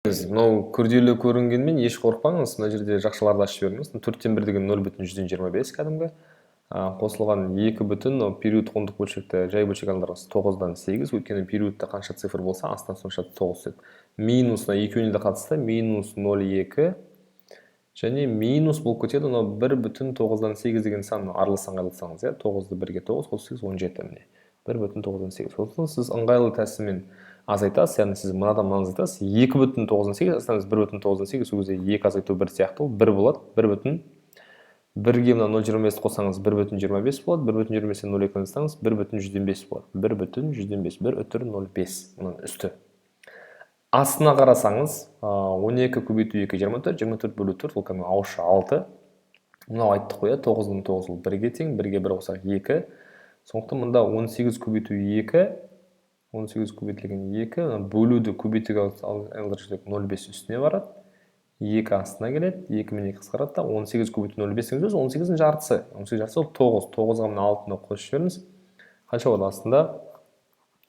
Мынау күрделі көрінгенмен, еш қорықпаңыз, мына жерде жақшаларды ашып жіберіңіз. 1/4 деген 0,25, кәдімгі қосылған екі бүтін, мынау период ондық бөлшекті жай бөлшек алыңыз, 8/9, өйткені периодта қанша цифр болса, астынан сонша тоғыз түседі. Минус, мына екеуіне де қатысты, минус 0,2 және минус болып кетеді мынау 1,8 деген сан. Аралас санға ыңғайлатсаңыз, иә, тоғызды бірге тоғыз, қосу сегіз, 17, міне, 1,8. Сосын сіз ыңғайлы тәсілмен азайтасыз, яғни сіз мынадан мынаны азайтасыз, 2,8, азайтсаңыз, 1,8. Сол кезде екі азайту бір сияқты, ол бір болады. Бір бүтін бірге мына 0,25-ті қоссаңыз, 1,25 болады. 1,25-тен 0,2-ні азайтсаңыз, 1,5 болады. 1,5, бір үтір нөл бес. Мынаның үсті. Астына қарасаңыз, 12 көбейту екі, 24, 24 бөлу төрт, ол кәдімгі ауызша алты. Мынау айттық қой, иә, тоғыздың тоғыз, ол бірге тең, бірге бір қоссақ, екі. Сондықтан мында 18 көбейту екі, 18 көбейтілген екі, бөлуді көбейтуге айналдырып жіберсек, 0,5 үстіне барады, екі астына келеді, екі мен екі қысқарады да, 18 көбейту 0,5 деген сөз 18-дің жартысы. 18 жартысы ол тоғыз. Тоғызға мына алтыны қосып жіберіңіз, қанша болады? Астында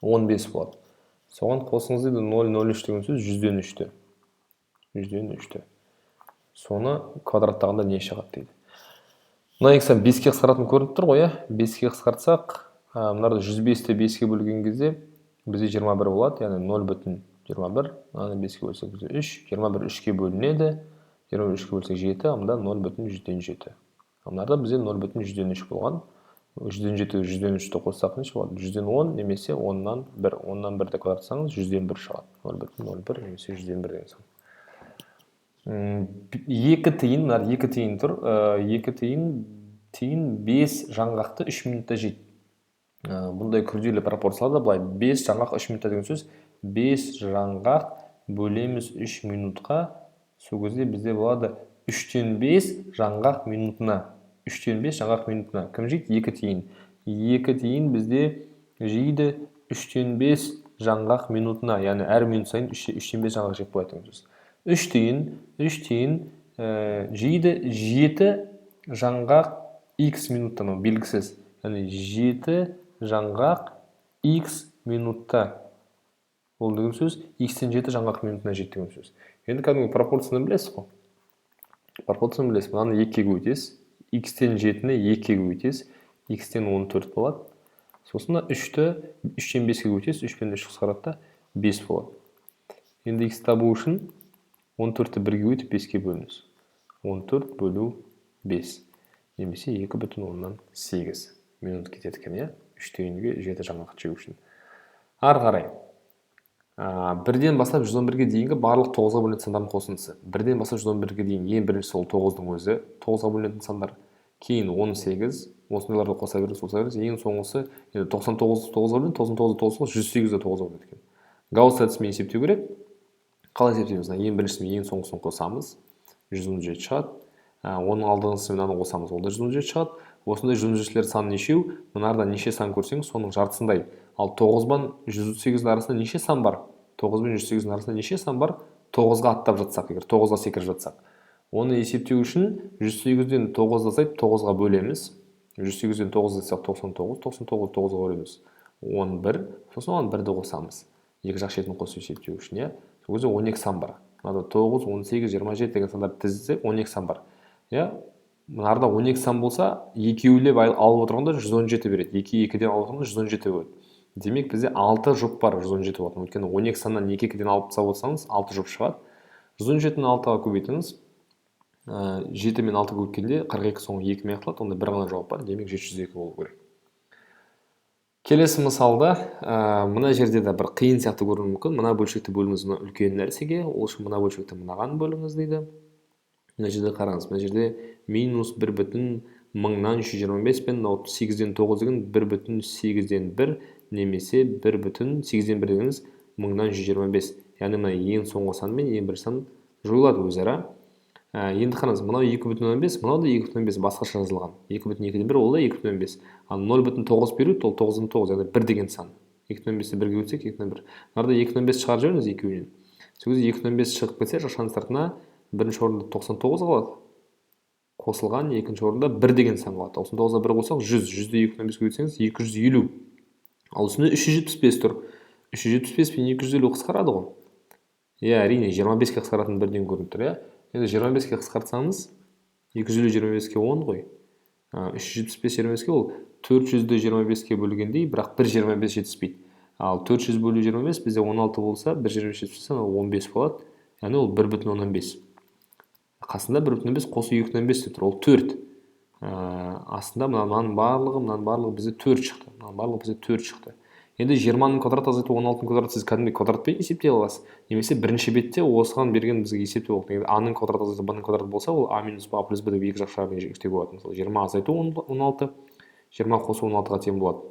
15 болады. Соған қосыңыз дейді, 0,03 деген сөз 3/1-ті, 3/1-ті. Соны квадраттағанда не шығады дейді. Мына екі сан беске қысқаратын көрініп тұр ғой, иә. Беске қысқартсақ, мынарды 105-ті беске бөлген кезде бізде 21 болады, яғни 0,21. Мынаны беске бөлсек, бізде үш, 21 үшке бөлінеді, 21 үшке бөлсек, жеті, мында 0,7. Мынарда бізде 0,3 болған. 7/100 103-ті қоссақ, неше болады? 10% немесе 1/10. 1/10-ді квадратсаңыз, 1/100 шығады, 0,01 немесе 1/100 деген сан. Екі тиын, мына екі тиын тұр, екі тиын бес жаңғақты 3 минутта жейді. Бұндай күрделі пропорцияларда былай: бес жаңғақ 3 минутта деген сөз, бес жаңғақ бөлеміз 3 минутқа, сол кезде бізде болады 5/3 жаңғақ минутына. 5/3 жаңғақ минутына кім жейді? Екі тиын. Екі тиын бізде жейді 5/3 жаңғақ минутына, яғни әр минут сайын 5/3 жаңғақ жеп қояды деген сөз. Үш тиын, үш тиын жейді жеті жаңғақ x минуттан, ол белгісіз, яғни жеті жаңғақ x минутта, ол деген сөз x-тен жеті жаңғақ минутына жетті деген сөз. Енді кәдімгі пропорцияны білесіз ғой, пропорцияны білесіз. Мынаны екіге көбейтесіз, x-тен жетіні екіге көбейтесіз, x-тен 14 болады. Сосын мына үшті 5/3-ке көбейтесіз, үш пен үш қысқарады да, бес болады. Енді x табу үшін 14-ті бірге көбейтіп, беске бөліңіз. 14 бөлу бес немесе 2,8 минут кетеді екен, иә, үш тиынге жеті жаңғақ жеу үшін. Ары қарай, бірден бастап 111-ге дейінгі барлық тоғызға бөлінетін сандардың қосындысы. Бірден бастап 111-ге дейін, ең біріншісі ол тоғыздың өзі, тоғызға бөлінетін сандар, кейін 18, осындайларды қоса беріңіз, қоса беріңіз. Ең соңғысы енді 99 тоғызға бөлінеді, 99 тоғыз, 108 де тоғызға бөлінеді екен. Гаусс әдісімен есептеу керек. Қалай есептейміз? Мына ең біріншісі мен ең соңғысын қосамыз, 117 шығады. Оның алдыңғысымен мынаны қосамыз, ол да 117 шығады. Осындай 117-лер саны нешеу? Мынарда неше сан көрсеңіз, соның жартысындай. Ал тоғыз бен 108-дің арасында неше сан бар? Тоғыз бен 108-дің арасында неше сан бар? Тоғызға аттап жатсақ, егер тоғызға секіріп жатсақ, оны есептеу үшін 108-ден тоғызды азайтып, тоғызға бөлеміз. 108-ден тоғызды азайтсақ, 99, 99-ды тоғызға бөлеміз, 11. Сосын оған бірді қосамыз, екі жақ шетін қосып есептеу үшін, иә. Сол кезде 12 сан бар. Мынада тоғыз, 18, 27 деген сандарды тізсек, 12 сан бар, иә. Мынарда 12 сан болса, екеулеп алып отырғанда 117 береді. Екі екіден алып отырғанда 117 болады. Демек, бізде алты жұп бар 117 болатын, өйткені 12 саннан екі екіден алып тастап отырсаңыз, алты жұп шығады. 117-ні алтыға көбейтіңіз. Жеті мен алты көбейткенде 42, соңы екімен аяқталады, онда бір ғана жауап бар, демек, 702 болу керек. Келесі мысалда мына жерде де бір қиын сияқты көрінуі мүмкін. Мына бөлшекті бөліңіз мына үлкен нәрсеге, ол үшін мына бөлшекті мынаған бөліңіз дейді. Мына жерде қараңыз, мына жерде минус бір бүтін мыңнан үш жүз жиырма бес пен мынау сегізден тоғыз деген 1,1 немесе 1,1 дегеніміз мыңнан 125, яғни мына ең соңғы сан мен ең бірінші сан жойылады өзара. Енді қараңыз, мынау 2,5, мынау да 2,5, басқаша жазылған 2,2-ден 1, ол да 2,5. Ал 0,9 беру, ол тоғыздан тоғыз, яғни бір деген сан. 2,5-ті бірге бөлсек, 2,1. Мынарда 2,5 шығарып жіберіңіз екеуінен. Сол кезде 2,5 шығып кетсе, жақшаның сыртына бірінші орында 99 қалады, қосылған екінші орында бір деген сан қалады. 99-ға бір қоссақ, 100. 100-ді 2,5-ке көбейтсеңіз, 250. Ал үстінде 375 тұр. 375 пен 250 қысқарады ғой. Иә, әрине, 25-ке қысқаратыны бірден көрініп тұр, иә. Енді 25-ке қысқартсаңыз, 250 25-ке 10 ғой. 375 25-ке ол 400-ді 25-ке бөлгендей, бірақ 1,25 жетіспейді. Ал 400 бөлу 25 бізде 16 болса, 1,25 жетіспесе, ол 15 болады. Яғни ол 1,5. Қасында 1,5 қосу 2,5 деп тұр, ол 4. Астында мынаның барлығы бізде 4 шықты. Мынаның барлығы бізде 4 шықты. Енді 20-ның квадраты азайту 16-ның квадраты, сіз кәдімгідей квадратпен есептей аласыз. Немесе бірінші бетте осыған берген бізге есептеу болды. Егер а-ның квадраты азайту б-ның квадраты болса, ол а минус б, а плюс б деп екі жақ жағын есептеуге болады. Мысалы, 20 азайту 16, 20 қосу 16-ға тең болады.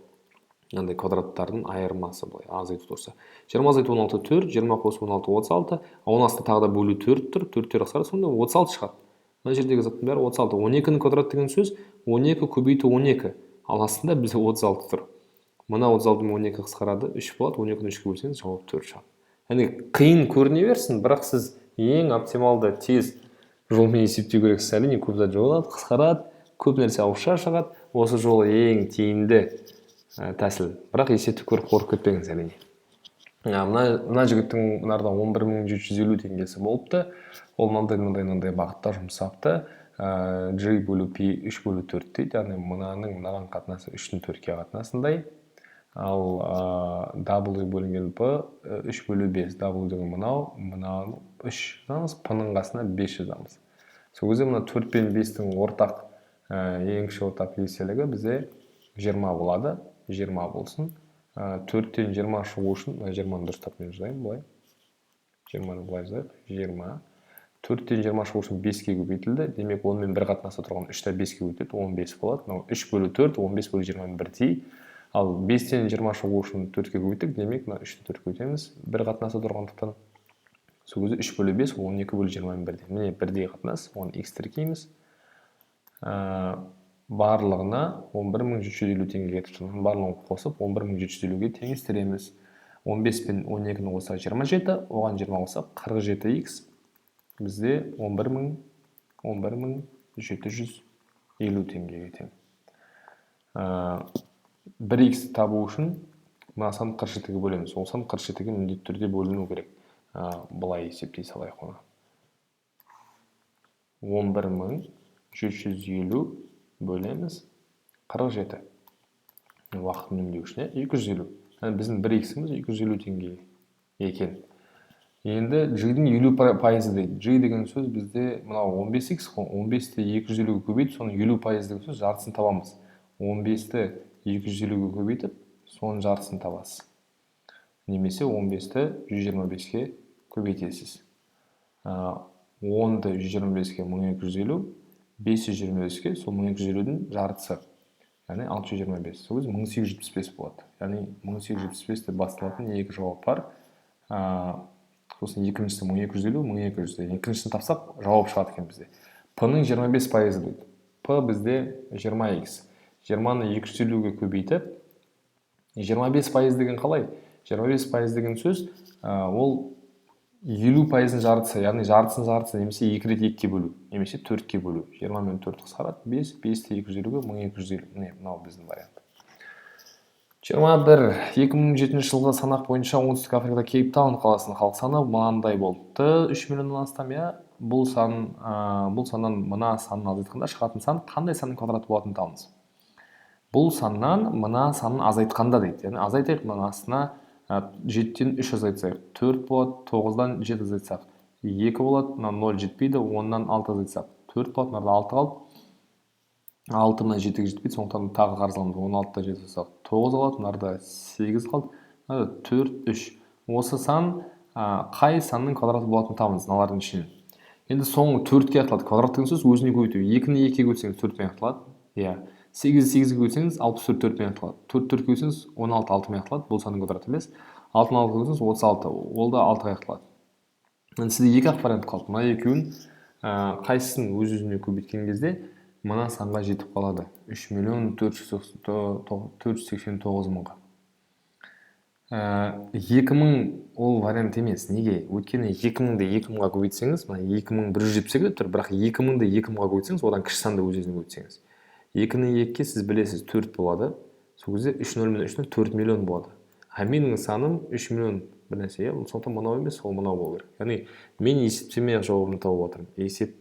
Яғни квадраттардың айырмасы былай азайту тұрса. 20 азайту 16 4, 20 қосу 16 36, оның астында тағы да бөлу 4 тұр, 4-тер қысқарады, сонда 36 шығады. Мына жердегі заттың бәрі 36. 12-нің квадраты деген сөз 12 көбейту 12. Ал астында бізде 36 тұр. Мына 36 мен 12 қысқарады, 3 болады, 12-ні 3-ке бөлсеңіз, жауап 4 шығады. Яғни қиын көріне берсін, бірақ сіз ең оптималды тез жолмен есептеу керексіз. Әрине, көп зат жоғалады, қысқарады, көп нәрсе ауызша шығады. Осы жолы ең тиімді тәсіл. Бірақ есепті көріп қорқып кетпеңіз, әрине. Мына жігіттің мынарда 11 750 теңгесі болыпты. Ол мынандай, мынандай, мынандай бағытта жұмсапты. G бөлу P 3 бөлу 4 дейді. Яғни мынаның мынаған қатынасы 3-тің 4-ке қатынасындай. Ал W бөлінген P 3 бөлу 5. W деген мынау, мынау 3 жазамыз, P-ның қасына 5 жазамыз. Сол кезде мына 4 пен 5-тің ортақ, ең кіші ортақ еселігі бізде 20 болады. 20 болсын. 4-тен 20 шығу үшін мына 20-ны дұрыстап мен жазайын былай. 20-ны былай жазайық. 20. 4-тен 20 шығу үшін 5-ке көбейтілді. Демек, онымен бір қатынаста тұрған 3-те 5-ке көбейтіледі, 15 болады. Мынау 3 бөлу 4, 15 бөлу 20-ның бірдей. Ал 5-тен 20 шығу үшін 4-ке көбейттік, демек, мына 3-ті 4-ке көбейтеміз. Бір қатынасы тұрғандықтан. Сол кезде 3 бөлу 5, 12 бөлу 20-ның бірдей. Міне, бірдей қатынас, оны x тіркейміз. Барлығына 11 750 теңге кетіп тұр. Барлығын қосып 11 750-ге теңестіреміз. 15 пен 12-ні қоссақ 27, оған 20 қоссақ 47 x бізде 11 750 теңгеге тең. 1 x табу үшін мына сан 47-ге бөлеміз. Ол сан 47-ге міндетті түрде бөліну керек. Былай есептей салайық оны. 11 750 бөлеміз 47. Уақыт үнемдеу үшін, 250. Яғни біздің 1 x-іміз 250 теңге екен. Енді G-дің 50% дейді. G деген сөз бізде мынау 15 x қой, 15-ті 250-ге көбейтіп, соның 50% деген сөз жартысын табамыз. 15-ті 250-ге көбейтіп, соның жартысын табасыз. Немесе 15-ті 125-ке көбейтесіз. 10-ды 125-ке 1250, 525-ке сол 1250-дің жартысы. Яғни 625. Сол кезде 1875 болады. Яғни 1875 деп басталатын екі жауап бар. Сосын екіншісі 1250, 1200. Екіншісін тапсақ, жауап шығады екен бізде. П-ның 25% дейді. П бізде 20 x. 20-ны 250-ге көбейтіп, 25% деген қалай? 25% деген сөз, ол 50%-ның жартысы, яғни жартысының жартысы, немесе 2 рет 2-ге бөлу, немесе 4-ке бөлу. 20 мен 4 қысқарады, 5, 5-ті 250-ге 1250. Міне, мынау біздің вариант. 21. 2007 жылғы санақ бойынша Оңтүстік Африкада Кейптаун қаласының халық саны мынандай болыпты. 3 миллионнан астам, иә. Бұл саннан мына санын азайтқанда шығатын сан қандай санның квадраты болатынын табыңыз. Бұл саннан мына санын азайтқанда дейді. Яғни азайтайық, мынаның астына 7-тен 3 азайтсақ 4 болады, 9-дан 7 азайтсақ 2 болады, мына 0 жетпейді, 10-нан 6 азайтсақ 4 болады, мынарда 6 қалды. 6 мына 7-ге жетпейді, сондықтан тағы қарыз аламыз. 16-да 7 азайтсақ 9 қалады, мынарда 8 қалды, мынарда 4, 3. Осы сан қай санның квадраты болатынын табыңыз мыналардың ішінен. Енді соңы 4-ке аяқталады. Квадрат деген сөз өзіне көбейту. 2-ні 2-ге көбейтсеңіз 4-пен аяқталады. Иә. 8-ді 8-ге көбейтсеңіз 64 4-пен аяқталады. 4 4-ке көбейтсеңіз 16 6-мен аяқталады. Бұл санның квадраты емес. 6-ны 6-ға көбейтсеңіз 36. Ол да 6-ға аяқталады. Енді сізде екі ақ вариант қалды. Мына екеуін қайсысын өз өзіне көбейткен кезде мына санға жетіп қалады? 3 миллион 489 мыңға. 2000 ол вариант емес. Неге? Өйткені 2000-ды 2000-ға көбейтсеңіз, мына 2172 деп тұр, бірақ 2000-ды 2000-ға көбейтсеңіз, одан кіші санды өз өзіне көбейтсеңіз. 2-ні 2-ге сіз білесіз 4 болады. Сол кезде 3 нөл мен 3 нөл 4 миллион болады. А менің саным 3 миллион бір нәрсе, иә. Сондықтан мынау емес, ол мынау болу керек. Яғни мен есептемей ақ жауабын тауып отырмын. Есеп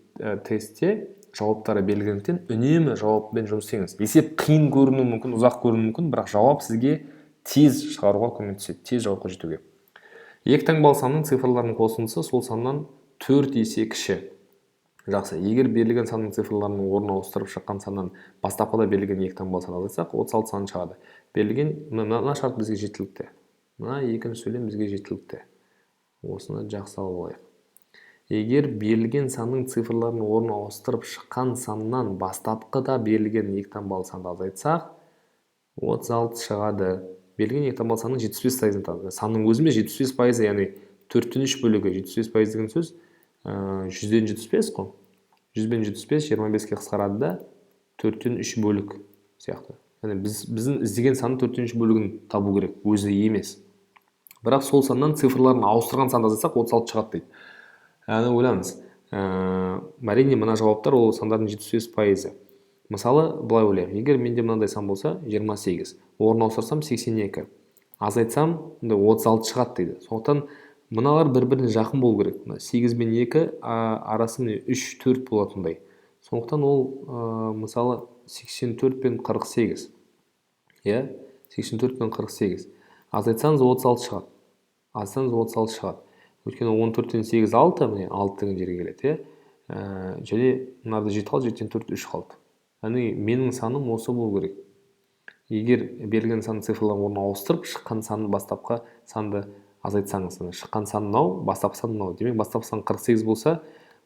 тестте жауаптары берілгендіктен үнемі жауаппен жұмыс істеңіз. Есеп қиын көрінуі мүмкін, ұзақ көрінуі мүмкін, бірақ жауап сізге тез шығаруға көмектеседі, тез жауапқа жетуге. Екі таңбалы санның цифрларының қосындысы сол саннан 4 есе кіші. Жақсы, егер берілген санның цифрларының орнын ауыстырып шыққан саннан бастапқыда берілген екі таңбалы сан азайтсақ, 36 саны шығады. Берілген мына шарт бізге жеткілікті. Мына екінші сөйлем бізге жеткілікті. Осыны жақсы алып алайық. Егер берілген санның цифрларының орнын ауыстырып шыққан саннан бастапқыда берілген екі таңбалы санды азайтсақ, 36 шығады. Берілген екі таңбалы санның 75%-ын табыңыз. Санның өзі емес, 75%, яғни 4-тен 3 бөлігі. 75% деген сөз 100-ден 75 қой. 100 бен 75 25-ке қысқарады да, 4-тен 3 бөлік сияқты. Яғни біздің іздеген санның 4-тен 3 бөлігін табу керек, өзі емес. Бірақ сол саннан цифрларын ауыстырған санды азайтсақ, 36 шығады дейді. Яғни ойлаңыз, әрине мына жауаптар ол сандардың 75%. Мысалы, былай ойлайық, егер менде мынандай сан болса, 28, орын ауыстырсам 82, азайтсам мындай 36 шығады дейді. Сондықтан мыналар бір-біріне жақын болу керек. Мына 8 бен 2 арасы міне 3-4 болатындай. Сондықтан ол, мысалы, 84 пен 48. Иә, 84 пен 48. Азайтсаңыз 36 шығады. Азайтсаңыз 36 шығады. Өйткені 14-тен 8 6, міне 6 деген жерге келеді, иә. Және мынарда 7 қалды, 7-тен 4 3 қалды. Яғни менің саным осы болу керек. Егер берілген санның цифрларын орнын ауыстырып, шыққан санын бастапқы санды азайтсаңыз, міне шыққан сан мынау, бастапқы сан мынау. Демек, бастапқы сан 48 болса,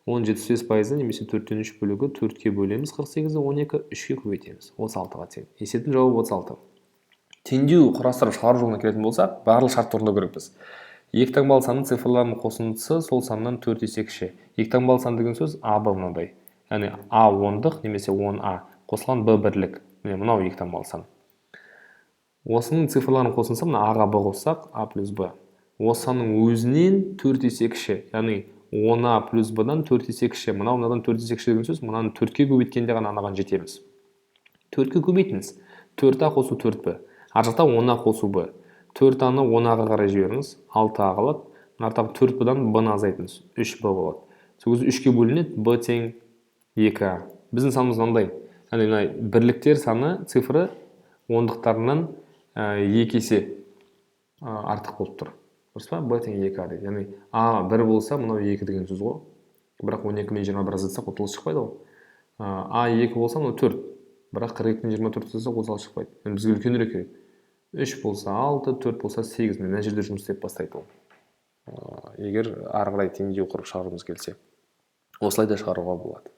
оның 75%-ы немесе 4-тен 3 бөлігі 4-ке бөлеміз, 48-ді 12, 3-ке көбейтеміз, 36-ға тең. Есептің жауабы 36. Теңдеу құрастырып шығару жолына келетін болсақ, барлық шартты орындау керекпіз. Екі таңбалы санның цифрларының қосындысы сол саннан 4 есе кіші. Екі таңбалы сан деген сөз А, Б мынандай. Яғни А ондық немесе 10А қосылған Б бірлік. Міне мынау екі таңбалы сан. Осының цифрларының қосындысы, мына А-ға Б қоссақ, А плюс Б. Осы санның өзінен 4 есе кіші. Яғни 10А плюс Б-дан 4 есе кіші. Мынау мынадан 4 есе кіші деген сөз, мынаны 4-ке көбейткенде ғана анаған жетеміз. 4-ке көбейтіңіз. 4А қосу 4Б. Ар жақта 10А қосу Б. 4А-ны 10А-ға қарай жіберіңіз, 6А қалады. Мына жақтағы 4Б-дан Б-ны азайтыңыз, 3Б болады. Сол кезде 3-ке бөлінеді, Б тең 2А. Біздің санымыз мынандай. Яғни мына бірліктер саны цифры ондықтарынан 2 есе артық болып тұр. Дұрыс па? Б тең 2А дейді. Яғни А 1 болса, мынау 2 деген сөз ғой. Бірақ 12 мен 21 азайтсақ, 36 шықпайды ғой. А 2 болса, мынау 4. Бірақ 42 мен 24 азайтсақ, 36 шықпайды. Яғни бізге үлкенірек керек. 3 болса 6, 4 болса 8. Мына жерде жұмыс істеп бастайды ол. Егер ары қарай теңдеу құрып шығарғымыз келсе, осылай да шығаруға болады.